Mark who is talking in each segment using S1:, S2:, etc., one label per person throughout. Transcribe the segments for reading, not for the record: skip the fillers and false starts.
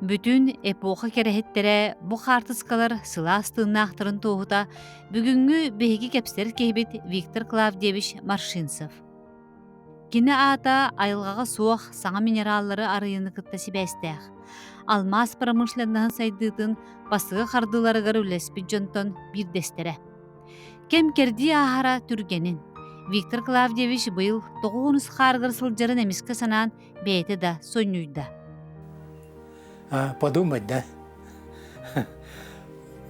S1: Бүтүн эпоха кэрэһиттэрэ бу хаартыскалар сылаас тыыннаахтарын туоһута бүгүҥҥү биһиги кэпсэр киһибит Виктор Клавдиевич Маршинцев. Кини аата айылҕаҕа суох саҥа минераллары арыйыыны кытта сибээстээх. Алмаас промышленноһын сайдыытын бастакы хардыыларыгар үлэлэспит дьонтон биирдэстэрэ. Кэм-кэрдии ааһара түргэнин. Виктор Клавдиевич быйыл 90 хаарыгар сылдьарын эмискэ санаан бэйэтэ да сонньуйда.
S2: Подумать, да?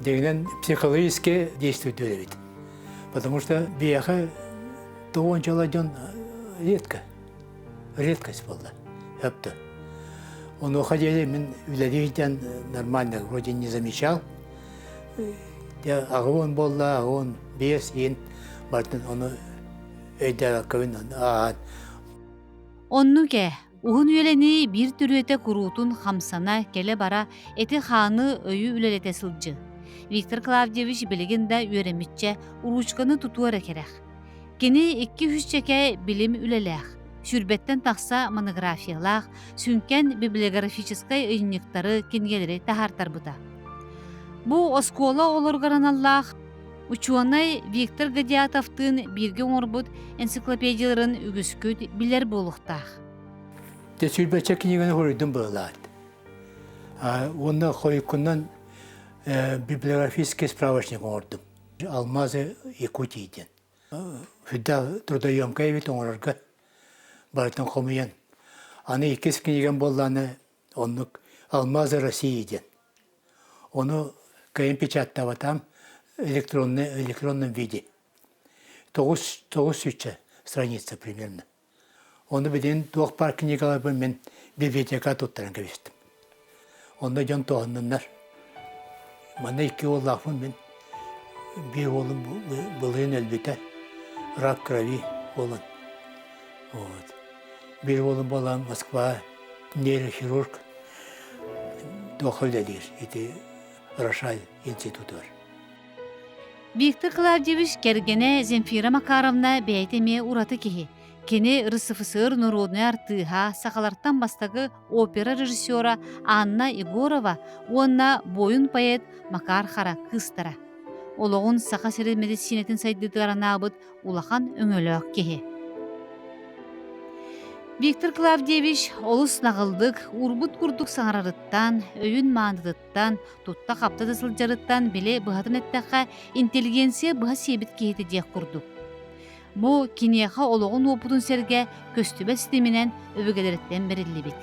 S2: Дегенен психологически действует эбит. Потому что биһиэхэ тоҕуончала дьон редко, редкость буолла. Өптө. Онуоха диэри мин үлэлиирдэн нормально вроде не замечал. Дьэ аҕыон буолла, аҕыон биэс иин бартын ону өйдөөбөккөбүн ааһан.
S1: Оннук ээ, уһун үйэлэнии биир төрүөтэ куруутун хамсана, кэлэ-бара, эти-хааны өйү үлэлэтэ сылдьыы. Виктор Клавдиевич билигин да үөрэммиччэ уруучканы тутуо эрэ кэрэх. Кини икки-үсчэкэ билим үлэлээх, сүүрбэттэн тахса монографиялаах, сүҥкэн библиографическай ыйынньыктары, кинигэлэри таһаартарбыта. Бу оскуола оҕолоругар аналлаах учуонай Виктор Гадиатовтыын бииргэ оҥорбут энциклопедияларын үгүскүт билэр буолуохтаах.
S2: Дьэ сүүрбэччэ кинигэни хоруйдум быһылаат. Уонна хойуккунан библиографический справочник оҥордум. Алмазы Якутии диэн. Сүрдээх трудоемкай эбит оҥорорго барытын хомуйан. Аны иккис кинигэм буоллаҕына оннук «Алмазы России» диэн. Ону кыайан печаттаабатаҕым электронный, электронном виде. 9 9 сүүсчэ страница примерно. Ону билигин туох баар книгаларбын мин библиотека туттаран кэбистим. Онно дьон туһанныннар. Манна икки уоллаахпын мин. Биир уолум былырыын өлбүтэ. Рак крови буолан. Вот. Биир уолум буолан Москва нейрохирург туохха үлэлиир ити Рошаль институтугар.
S1: Виктор Клавдиевич кэргэнэ Земфира Макаровна бэйэтэ эмиэ ураты киһи. Кини РСФСР норуодунай артыыһа, сахалартан бастакы опера режиссера Анна Егорова уонна буойун-поэт Макар Хара кыыстара. Олоҕун Саха сирин медицинэтин сайдыытыгар анаабыт улахан өҥөлөөх киһи. Виктор Клавдиевич олус наҕыллык, уурбут курдук саҥарарыттан, өйүн маанытыттан, тутта-хапта да сылдьарыттан били быһатын эттэххэ, интеллигенция быһа сиэбит киһитэ диэх курдук. Бу киниэхэ олоҕун уопутун сэргэ көстүбэт ситиминэн өбүгэлэриттэн бэриллибит.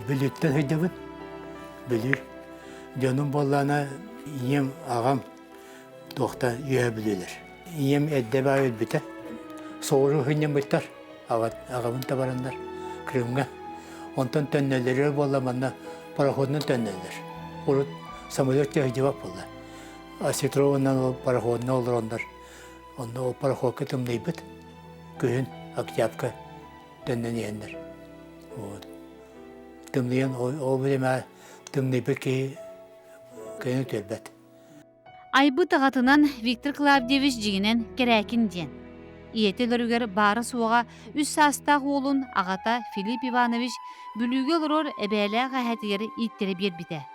S2: Бүлүүттэн сылдьабын. Бүлүү. Дьонум буоллаҕына ийэм, аҕам туохта үөһэ бүлүүлэр. Ийэм эрдэ баа өлбүтэ. Соҕуруу сынньаммыттар. Аҕабын табараннар Крымҥа. Онтон төннөллөрүгэр буолла манна пароходунан төннөллөр. Урут самолет сылдьыбат буолла. Осетрованан ол пароходунан олороннор онно ол пароходка тымныйбыт. Күһүн октябрьга төннөн иһэннэр. Вот. Тымныйан ол время тымныйбыт киһи кыайан үтүөрбэт.
S1: Айбыт аҕатынан Виктор Клавдиевич дьиҥинэн Кэрээкин диэн. Ийэтэ өлөрүгэр баара-суоҕа үс саастаах уолун аҕата Филипп Иванович Бүлүүгэ олорор эбээлээх эһэтигэр ииттэрэ биэрбитэ.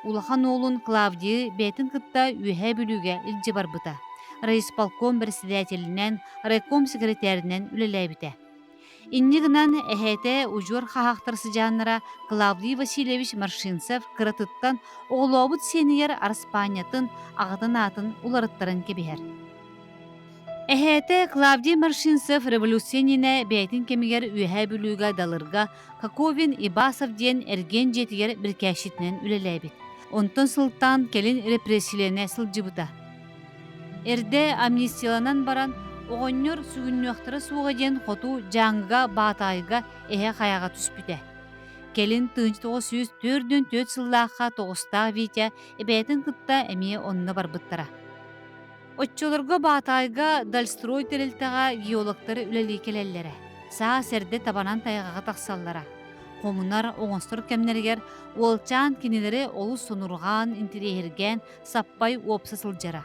S1: Улахан уолун Клавдийы бэйэтин кытта Үөһээ Бүлүүгэ илдьэ барбыта. Райисполком председателинэн, райком секретаринэн үлэлээбитэ. Инньэ гынан эһээтэ удьуор хаһаахтар сыдьааннара Клавдий Васильевич Маршинцев кыратыттан оҕолообут сиэнигэр араспаанньатын, аҕатын аатын уларыттаран кэбиһэр. Эһээтэ Клавдий Маршинцев революция иннинэ бэйэтин кэмигэр Үөһээ Бүлүүгэ Далырга Коковин Ибасов диэн эргиэн дьиэтигэр бирикээсчитинэн үлэлээбит. Онтон сылтаан кэлин репрессиялэнэ сылдьыбыта. Эрдэ амнистияланан баран, оҕонньор сүгүннүөхтэрэ суоҕа диэн хоту Дьааҥыга Баатаайга эһэ хайаҕа түспүтэ. Кэлин 1944 сыллаахха тоҕустаах Витя эбээтин кытта эмиэ онно барбыттара. Оччолорго Баатаайга Дальстрой тэрилтэҕэ геологтар үлэлии кэлэллэрэ. Саас эрдэ табанан тайҕаҕа тахсаллара. Хомунар, оҥостор кэмнэригэр уолчаан кинилэри олус сонурҕаан, интириэһиргээн саппай уопса сылдьара.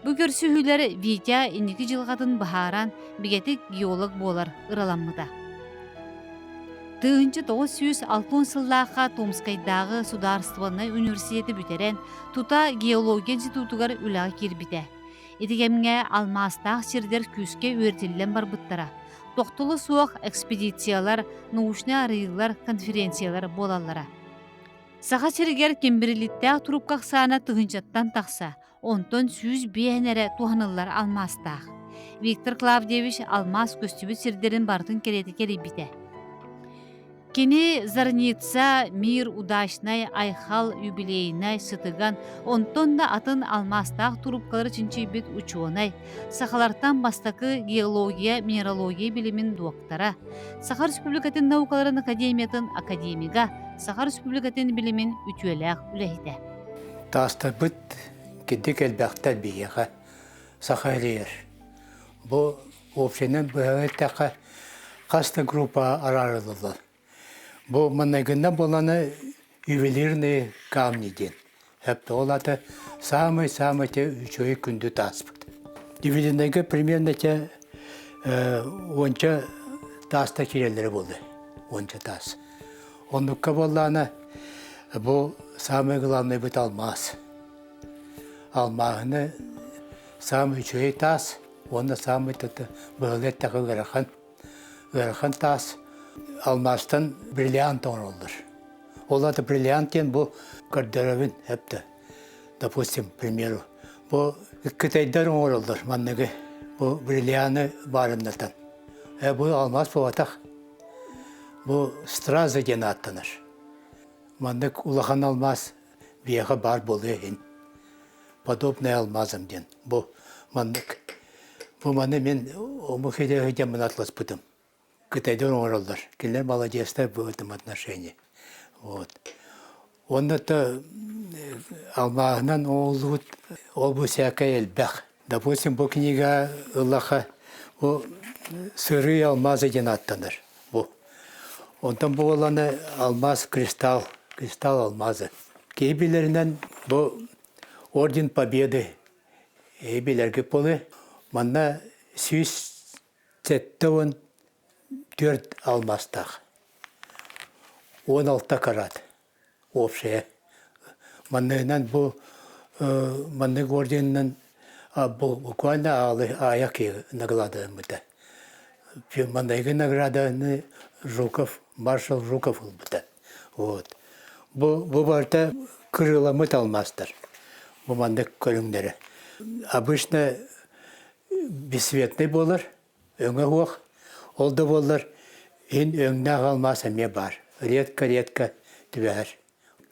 S1: Бу көрсүһүүлэр Витя инники дьылҕатын быһааран, бигэтик геолог буолар ыраламмыта. 1960 сыллаахха Томскайдааҕы судаарыстыбаннай университеты бүтэрэн, тута геология институтугар үлэҕэ киирбитэ. Ити кэмҥэ алмаастаах сирдэр күүскэ үөрэтиллэн барбыттара. Тохтоло суох экспедициялар, научнай арыйыылар, конференциялар буолаллара. Саха сиригэр кимберлиттээх трубка ахсаана тыһыынчаттан тахса, онтон 105 эрэ туһаныллар алмаастаах. Виктор Клавдиевич алмаас көстүбүт сирдэрин барытын кэриэтэ кэрийбитэ. Кини Зарница, Мир, Удачнай, Айхал, Юбилейнай, Сытыган, онтон да атын алмаастаах трубкалары чинчийбит учуонай, сахалартан бастакы геология, минералогия билимин дуоктара, Саха Республикатын наукаларын академиятын академига, Саха Республикатын билимин үтүөлээх үлэһитэ.
S2: Таастарбыт кирдик элбэхтэр биһиэхэ саха эрийэр. Бу общайынан быһа эттэххэ хас да группа араарыллар. Бу маннайгынна буоланы ювелирные камни диэн. Хэп ол ата самый-самый те үчүгэй күндү тааспыт. Ювелирныйга примерно те уонча тааста киирэллэрэ буолла. Уонча таас. Оннукка буоллаана бу самый главный быт алмаас. Алмааһыны саамай үчүгэй таас уонна саамай быһылы эттэххэ ыарахан ыарахан таас алмаастан бриллиант оҥороллор. Ол аата бриллиант диэн бу көрдөрөбүн эптэ. Допустим, к примеру, бу кытайдар оҥороллор манныгы бу бриллианы баарыннатан. Э, бу алмаас буолбатах. Бу страза диэн ааттанар. Маннык улахан алмаас биһиэхэ баар буолуо иһин подобное алмазам диэн бу маннык бу маны мин омук идэһи диэн атласпытым кытайдар оҥороллор кинилэр маладьыастар в этом отношении вот уонна то алмааһынан оҥоһуллубут ол бу сээкэй элбэх допустим бу книга ыллаха бу сырыы алмазы диэн ааттанар бу Онтон буолланы алмаз кристалл, кристалл алмазы. Киһи билэринэн бу Орден Победы билэргэ буолуо. Манна 174 алмаастаах. 16 карат общая. Манныгынан бу маннык орденынан буквально аайа киһи наградаммыта. Манныгы награданы Жуков, маршал Жуков ылбыта. Вот. Бу, бу барыта кырыыламмыт алмаастар. Бу маннык көрүҥнэрэ. Обычно бесцветный буолар, өҥө суох. Ол да буоллар, иһин өҥнөөх алмаас эмиэ баар. Редко-редко түбэһэр.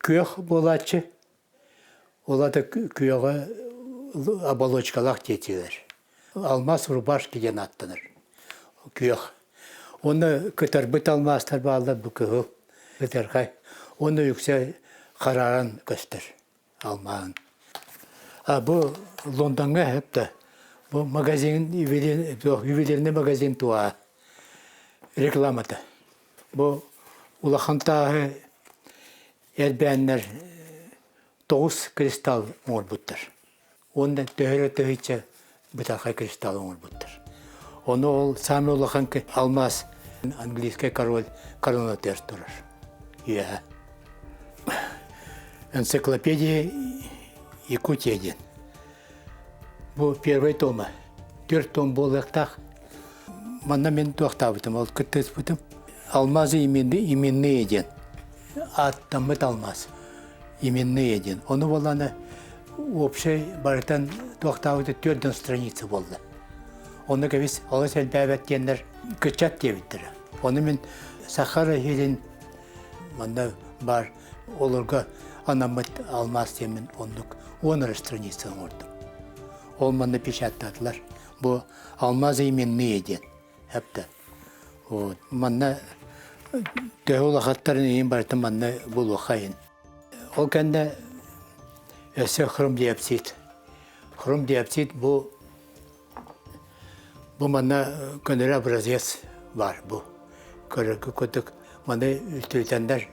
S2: Күөх буолааччы, ол аата күөҕэ оболочкалаах диэтилэр. Алмаас рубашки диэн ааттанар. Күөх. Уонна кытарбыт алмаастар бааллар бу кыһыл, кытархай. Уонна үксэ харааран көстөр алмааһын. А бу Лондоҥҥа эһэптэ бу магазин ювелирный магазин туа рекламата. Бу улахан тааһы эрбээннэр тоҕус кристалл оҥорбуттар. Уонна төһө эрэ тыһыынча бытархай кристалл оҥорбуттар. Ону ол саамай улахан алмаас английскай король коронатыгар турар. Үөһэ. Энциклопедия Якутия диэн. Бу первый тома. Түөрт том буолуохтаах. Манна мин туохтаабытым, ол кыттыспытым. Алмазы именные диэн. Ааттаммыт алмаз. Именные диэн. Ону буоллаана общай барытан туохтаабыта 4 страница буолла. Ону кэбис олус элбээбэт диэннэр кыччат диэбиттэрэ. Ону мин Сахара иһилин манна баар олорго анаммыт алмаас диэммин оннук 10 эрэ страница оҥордум. Ол манна печаттаатылар. Бу алмазы именные диэн. Эптэ. Вот. Манна төһө улахаттарын иһин барытын манна булуохха иһин. Ол кэннэ өссө хромдиопсид. Хромдиопсид бу бу манна көнөрө образец бар бу. Көрөргө курдук маны үлтүрүтэннэр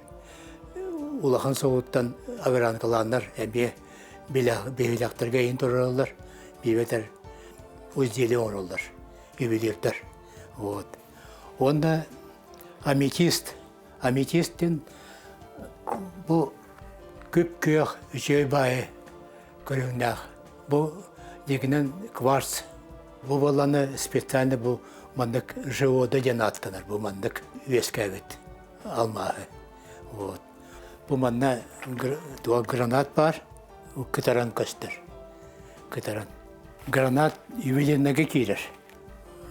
S2: улахан соҕуттан агранкалааннар эмиэ биһилэхтэргэ иһин турараллар, биибэтэр изделие оҥороллор, ювелирдар. Вот. Уонна аметист. Аметист диэн бу күп-күөх үчүгэй баайы көрүҥнээх. Бу дьиҥинэн кварц. Бу буоллаҕына специально бу маннык жеода диэн ааттанар. Бу маннык үөскээбит алмааһы. Вот. Бу манна туох гранат баар, кытаран көстөр. Кытаран. Гранат ювелирныйга киирэр.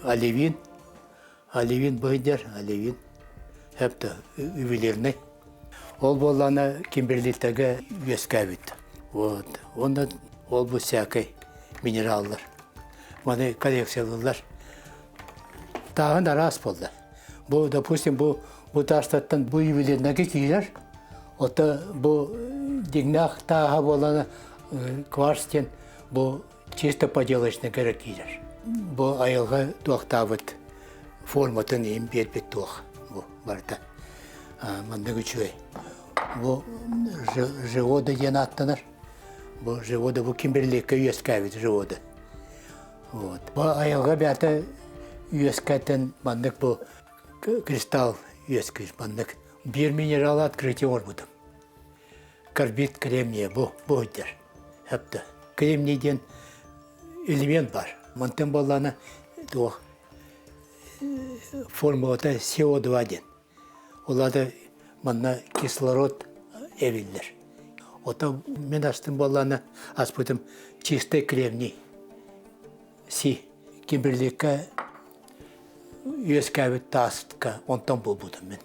S2: Оливин, оливин быһыйдар, оливин. Хэпте ювелирный. Ол буоллаҕына кимберлиттэргэ үөскээбит. Вот. Уонна ол бу всякай минераллар. Маны коллекциялыыллар. Тааһын араас буолла. Бу, допустим, бу бу таастартан бу ювелирнайга киирэр. Ото бу дьиҥнээх тааһа буолан кварц диэн бу чисто поделочный эрэ киирэр. Бу айылҕа туохтаабыт форматын иһин биэрбит туох бу барыта. Маннык үчүгэй. Бу жеода диэн ааттанар. Бу жеода бу Кимберликкэ үөскээбит жеода. Вот. Бу айылҕа бэйэтэ үөскэтэн маннык бу кристалл үөскүүр маннык. Биир минералы открытие оҥорбутум. Карбид кремния бу бу сылдьар. Хэпте. Кремний диэн элемент бар. Мантан буоллаҕына туох формулата СО2 диэн. Ол аата манна кислород эбиллэр. Оттон мин астым буоллаҕына аспытым чистый кремний. Си Кимберликка үөскээбит тааска онтон булбутум мин.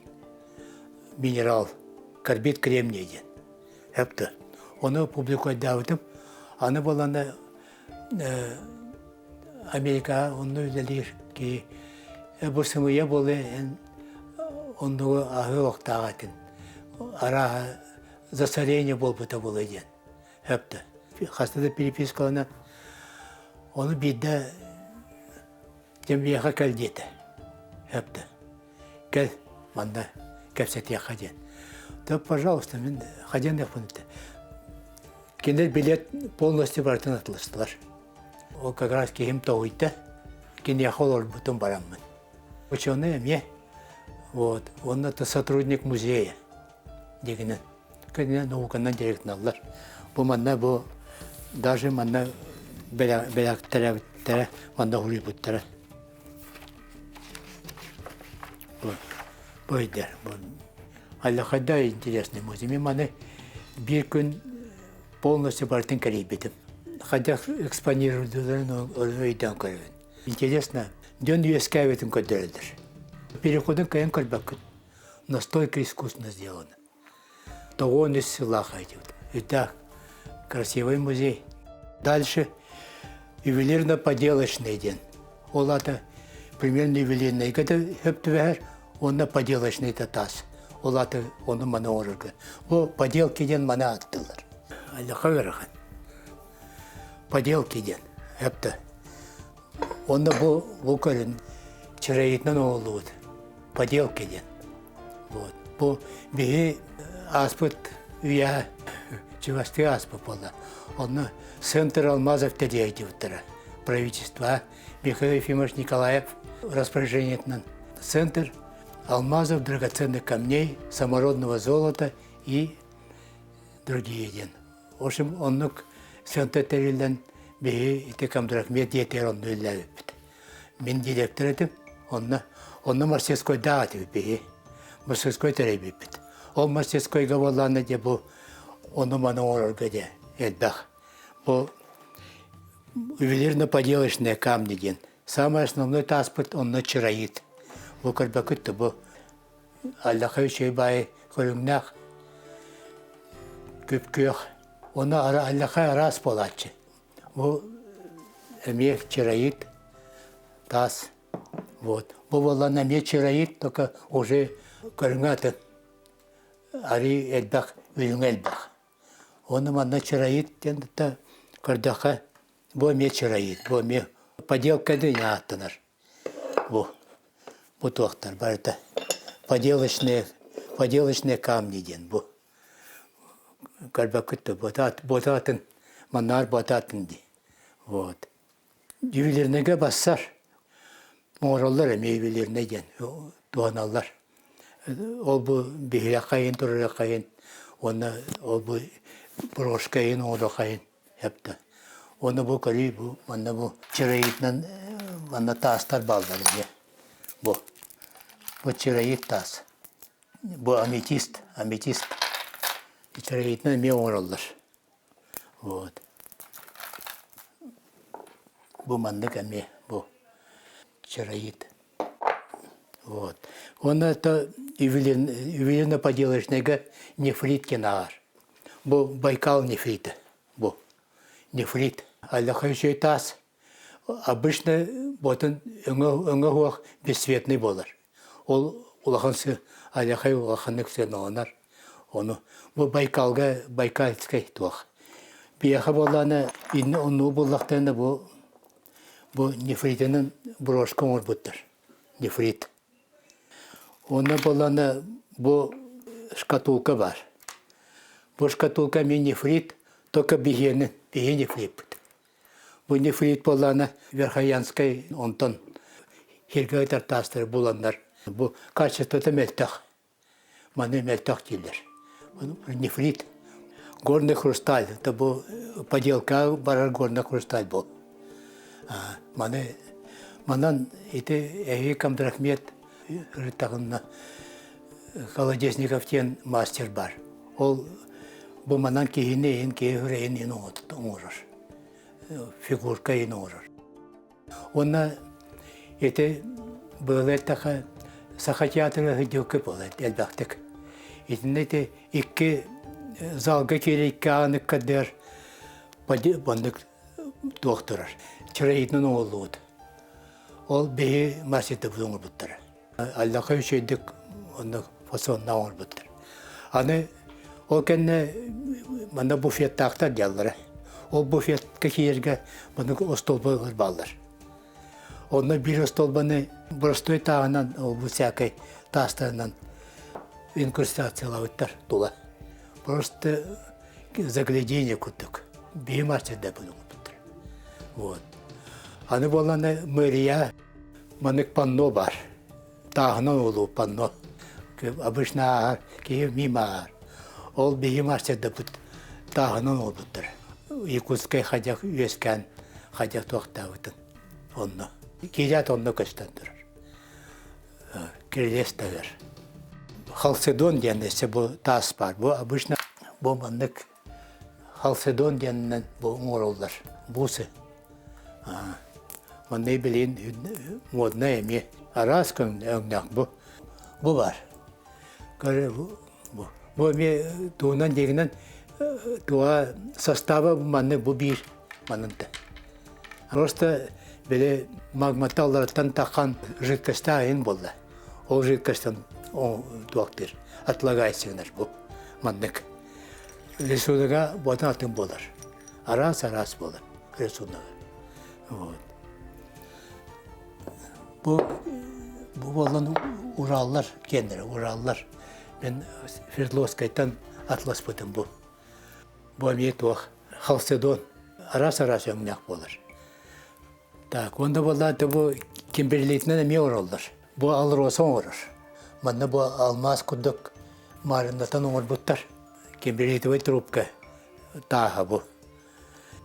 S2: Минерал карбид кремний диэн. Эпті. Ону публикуйдаабытым. Аны буоллаҕына Америкаҕа онно үлэлиир киһи бу сымыйа буолуо эн оннугу аһыы охтоох этин. Арааһа засорение буолбута буолуо диэн. Эпті. Хаста да перепискаланан ону биирдэ дьэ миэхэ кэл диэтэ. Эпті. Кэл манна кэпсэтиэххэ диэн. Да, пожалуйста, мин хадьан этэ. Кинилэр билет полностью барытын атылыстылар. Ол как раз киһим тоһуйда, киниэхэ олорбутум бараммын. Ученый эмиэ, вот, он это сотрудник музея дегенен. Кинини науканан директорналлар. Бу манна бу даже манна бэлэхтэрэ манна хуруйбуттара. Бу өйдөр. Аллахайда интересный музей. Мен маны биир күн полностью барытын кэрийбитим. Хайдах экспонированиеларын өйдөөн көрөбүн. Интересно, дьон үөскээбитин көрдөрөллөр. Переходун кыайан көрбөккүн. Настолько искусно сделано. Того үс сыллаах идет. Это красивый музей. Дальше ювелирно-поделочный диэн. Ол аата примерно ювелирныйга да сөп түбэһэр уонна поделочный да таас. Ол аата ону маны оҥорорго. Бу поделки диэн маны ааттыыллар. Аллаха ыарахан. Поделки диэн. Сөп Онно бу бу көрүн чароитынан оҥоһуллубут поделки диэн. Вот. Бу биһи ааспыт үйэ чугастыы ааспыт буолла. Онно Центр алмазов тэрийдибиттэрэ. Правительство Михаил Ефимович Николаев распоряжениетынан Центр алмазов, драгоценных камней, самородного золота и другие диэн. В общем, оннук центр тэриллэн биһи ити Комдрахмет диэтигэр онно үлэлээбиппит. Мин директор этим, онно онно мастерскойдаах этибит биһи. Мастерской тэрийбиппит. Ол мастерскойга буоллаҕына дьэ бу ону-маны оҥорорго дьэ элбэх. Бу ювелирно-поделочные камни диэн. Самый основной тааспыт онно чароит. Бу көрбөккүт да бу Аллаха үчүгэй баайы көрүҥнээх күп-күөх. Уонна аллаха араас буолааччы. Бу эмиэ чароит таас. Вот. Бу буоллаҕына эмиэ чароит, только уже көрүҥэ атын. Арыы элбэх, үрүҥэ элбэх. Уонна манна чароит диэн да көрдөххө, бу эмиэ чароит, бу эмиэ поделка диэн ааттанар. Бу, бу туохтар барыта поделочные, поделочные камни диэн бу. Көрбөккүт да буотаатын, маннаар буотаатын дии. Вот. Ювелирныйга бассар. Оҥороллор эмиэ ювелирный диэн туһаналлар. Ол бу биһиэхэ турарыаххайын уонна ол бу брошка иһин оҥоруоххайын сөптө. Уонна бу көрүү бу манна бу чароитынан манна таастар бааллар эмиэ. Бу бу чароит таас. Бу аметист, аметист. Чароитынан эмиэ оҥороллор. Вот. Бу маннык эмиэ бу чароит. Вот. Уонна это ювелирно-поделочныйга нефрит диэн ааҕар. Бу Байкал нефрита. Бу нефрит. Аллаха үчүгэй таас. Обычно ботун өҥө өҥө суох бесцветный буолар. Ол улахан сы аллахай улаханнык сыаналанар. Ону бу Байкалга Байкальскай туох. Биһиэхэ буоллаҕына иннэ оннугу буллахтарына бу Бу нефритинэн брошка оҥорбуттар. Нефрит. Онно буоллаҕына бу шкатулка баар. Бу шкатулка эмиэ нефрит, только биһиэнин, биһи нефриппит. Бу нефрит буоллаҕына Верхоянскай онтон сиргэ ытар таастары буланнар. Бу качествота мөлтөх. Маны мөлтөх дииллэр. Нефрит. Горный хрусталь. Это бу поделка барар горный хрусталь был. Маны манан ити эһи Комдрахмет ырыттаҕына Колодезников диэн мастер бар. Ол бу манан киһини иһин киһи үрэйин иһин оҥорор. Фигурка иһин оҥорор. Уонна ити быыл эттэххэ Саха театра сылдьыбыкка буолар элбэхтик. Итиннэ ити икки залга киирэ икки ааны кырдыар маннык туох турар. Чароитынан оҥоһуллубут. Ол биһи мастердабыт оҥорбуттара. Аллаха үчүгэйдик онно фасонна оҥорбуттар. Аны ол кэннэ манна буфеттаахтар диаллара. Ол буфетка киирэргэ маннык остуолбалар бааллар. Онно биир остуолбаны боростуой тааһынан, ол бу всякай таастарынан инкрустациялаабыттар тула. Просто заглядение курдук. Биһи мастерда оҥорбуттар. Вот. Аны буолланы мэрия Маннык панно баар. Тааһынан уолу панно. Обычно ааһар, киһи мимо ааһар. Ол биһи мастердапыт тааһынан уолбуттар. Якутскай ходяк үөскээн ходяк туохтаабытын онно. Киирээт онно көстөн турар. Кирилиэс тагар. Халцедон диэн өссө бу таас баар. Бу обычно бу маннык халцедон диэнинэн бу оҥороллор. Бусы. Манна билигин моднай эмиэ араас өҥнөөх бу бу баар. Көрө бу бу эмиэ тугунан диэгинэн туга состава маннык бу биир маннынта. Просто били магматалларыттан таххан жидкостаах иһин буолла. Ол жидкостан туохтыыр отлагается гынар бу маннык. Рисунога ботан атын буолар. Араас-араас буолар рисунога. Вот. Бу бу буолан Ураллар киэннэрэ, Ураллар. Мен Свердловскайтан атласпытым бу. Бу эмиэ туох халцедон араас-араас өҥнөөх буолар. Так, уонна буоллаата бу кимберлитинэн эмиэ оҥороллор. Бу алроса оҥорор. Манна бу алмаас курдук маарыннатан оҥорбуттар. Кимберлитовай трубка тааһа бу.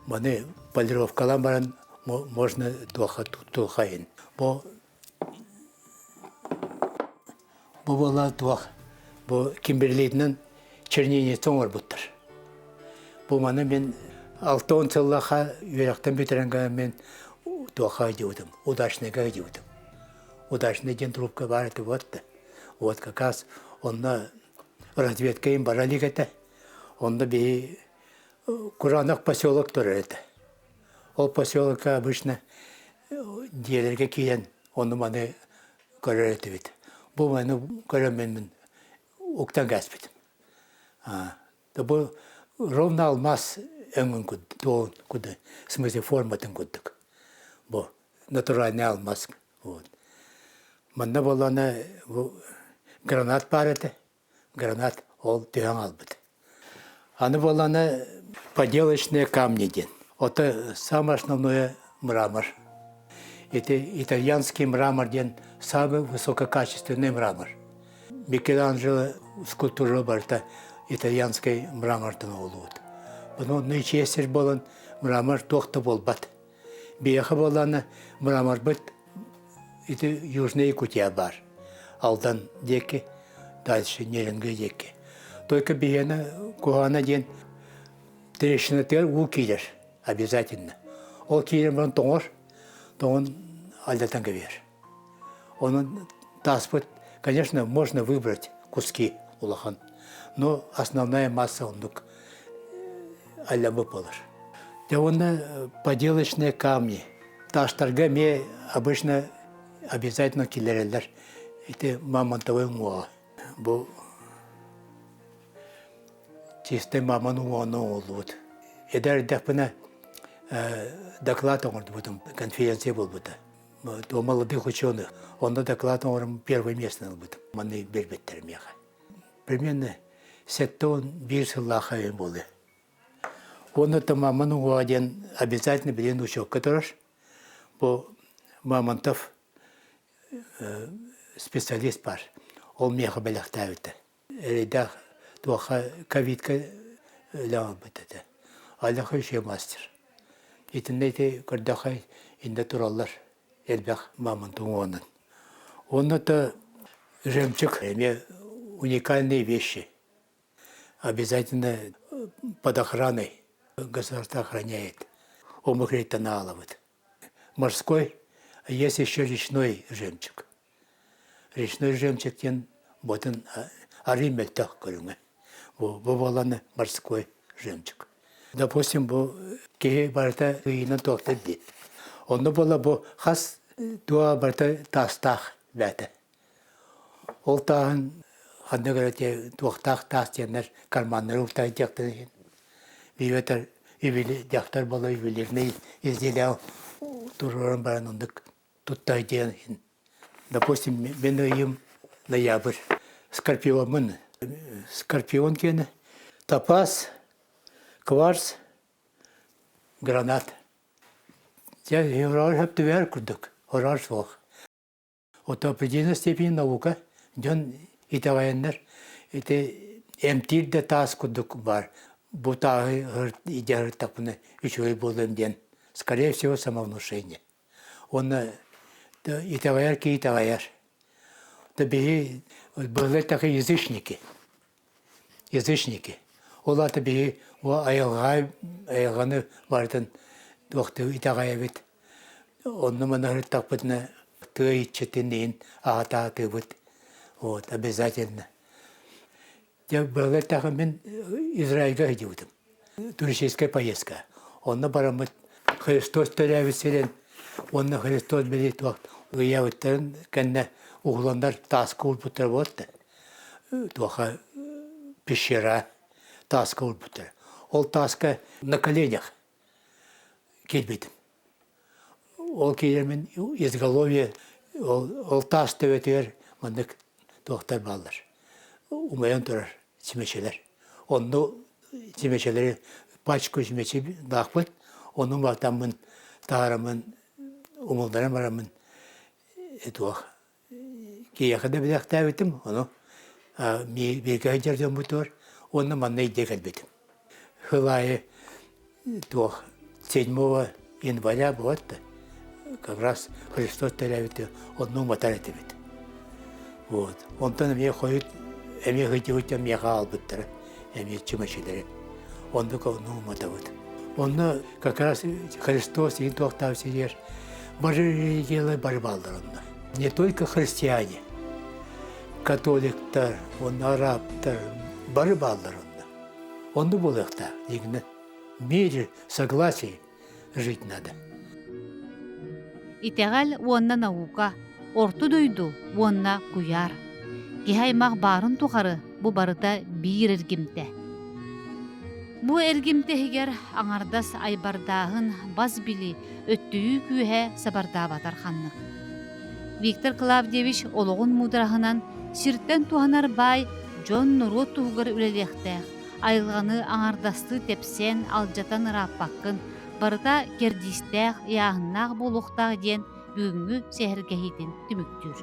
S2: Маны полировкалаан баран можно туоха туохайын. Бу бу буолла туох бу кимберлитинэн чернильница оҥорбуттар. Бу маны мин 60 сыллаха үөрэхтэн бүтэрэн мен туоха дьыбытым, удачныйга дьыбытым. Удачный диэн трубка баар этэ вот да. Вот как раз онно разведка им бара илик этэ. Онно биһи Кураанах поселок турар этэ. Ол поселокка обычно дьиэлэргэ киирэн ону-маны көрөр этибит. Бу маны көрөммүн уктан кээспитим. Бу ровно алмаз өҥүн туоҕун курдук, в смысле форматын курдук. Бу натуральный алмаз. Вот. Манна буоллаҕына бу гранат баар этэ. Гранат ол түһэн хаалбыт. Аны буоллаҕына поделочные камни диэн. Ото самое основное мрамор. Ити итальянский мрамор диэн самый высококачественный мрамор. Микеланджело скульптура барыта итальянскай мрамортан оҕолубут. Ону онно ичиэс сир буолан мрамор туох да буолбат. Биһиэхэ буоллаҕына мраморбыт ити Южная Якутия баар. Алдан диэки, дальше Нерюнгри диэки. Только биһиэнэ куһаҕана диэн трещинатыгар уу киирэр обязательно. Ол киирэн баран тоҥор, тоҥон алдьатан кэбиһэр. Онон тааспыт, конечно, можно выбрать куски улахан, но основная масса оннук аллябы буолар. Дьэ уонна поделочные камни. Таастарга эмиэ обычно обязательно киллэрэллэр. Ити мамонтовый уҥуоҕа. Бу чистай мамон уҥуоҕун оҥоһуллубут. Эдэр эрдэхпинэ доклад оҥордубутум, конференция буолбута. До молодых ученых. Онно доклад оҥорон первое место ылбытым. Маны биэрбиттэр миэхэ. Примерно 71 сыллаах айан буолуо. Уонна маман уҥуоҕа диэн обязательно билин учетка турар. Бу Мамонтов специалист бар. Ол миэхэ бэлэхтээбитэ. Эрэйдээх туохха ковидка үлэ ылбыт этэ. Аллаха үчүгэй мастер. Итиннэ ити көрдөххө иннэ тураллар элбэх мамонт уҥуоҕунан. Уонна то жемчуг эмиэ уникальные вещи. Обязательно под охраной государство охраняет. Омук аалабыт. Морской, есть еще речной жемчуг. Речной жемчуг диэн ботун арыы мөлтөх көрүҥэ. Бу, бу буолан морской жемчуг. Допустим, бу киһи барыта ыйынан туохтар дии. Онно буола бу хас туа барыта таастаах бээтэ. Ол тааһын ханна көрө туохтаах таас диэннэр карманнары уктайдыахтарын иһин. Биибэтэр дьахтар буола ювелирный изделие туруоран баран оннук туттай диэн иһин. Допустим, мин ыйым ноябрь. Скорпиоммун. Скорпион киэнэ. Топаз, кварц, гранат. Дьэ, февраль сөптүбэр курдук, хороор суох. Ото определенной степени наука дьон итэҕэйэннэр ити эмтиир да таас курдук баар. Бу тааһы идеһыртахпына үчүгэй буолуом диэн, скорее всего, самовнушение. Уонна итэҕэйэр киһи итэҕэйэр. Да биһи былыр такие язычники. Язычники. Ол аата биһи айылҕа айылҕаны барытын туохтуу итэҕэйэбит. Онно манна сырыттахпытына тыа иччитин иһин аһатаатыыбыт. Вот, обязательно. Дьэ, былыр эттэххэ мин Израильга сылдьыбытым. Туристическая поездка. Онно бараммыт Христос төрөөбүт сирин уонна Христос били туох ыйаабыттарын кэннэ уһуланнар тааска уурбуттара буолта. Туоха пещера тааска уурбуттара. Ол тааска на коленях киирбитим. Ол киирэммин изголовье ол, ол таас төбөтүгэр маннык туохтар бааллар. Умайан турар чүмэчилэр. Онно чүмэчилэри пачку чүмэчи даахпыт. Ону батаммын таараммын умулларан бараммын туох киһиэхэ да билэхтээбитим ону бииргэ сылдьар дьоммутугар уонна манна илдьэ кэлбитим. Сыл аайы туох 7 января бывает да как раз Христос төрөөбүтэ онно уматар этибит. Вот. Онтон эмиэ хойут эмиэ сылдьыбыт дьон миэхэ аҕалбыттара эмиэ чүмэчилэри. Оннук онно уматабыт. Онно как раз Христос иһин туохтаах сиригэр бары религиялар бары бааллар онно. Не только христиане, католиктар, уонна арабтар бары бааллар онно. Онно буолуохтаах дьиҥинэн. В мире согласии жить надо.
S1: Итэҕэл уонна наука, орто дойду уонна куйаар. Киһи аймах баарын тухары бу барыта биир эргимтэ. Бу эргимтэ иһигэр аҥардас айбардааһын бас били өттүйүү күүһэ сабардаабатар ханнык. Виктор Клавдиевич олоҕун муудараһынан сиртэн туһанар баай дьон-норуот туһугар үлэлиэхтээх, айылҕаны аҥардастыы тэпсэн, алдьатан ырааппаккын, барыта кэрдиистээх, ыйааһыннаах буолуохтаах диэн бүгүҥҥү сэһэргэһиитин түмүктүүр.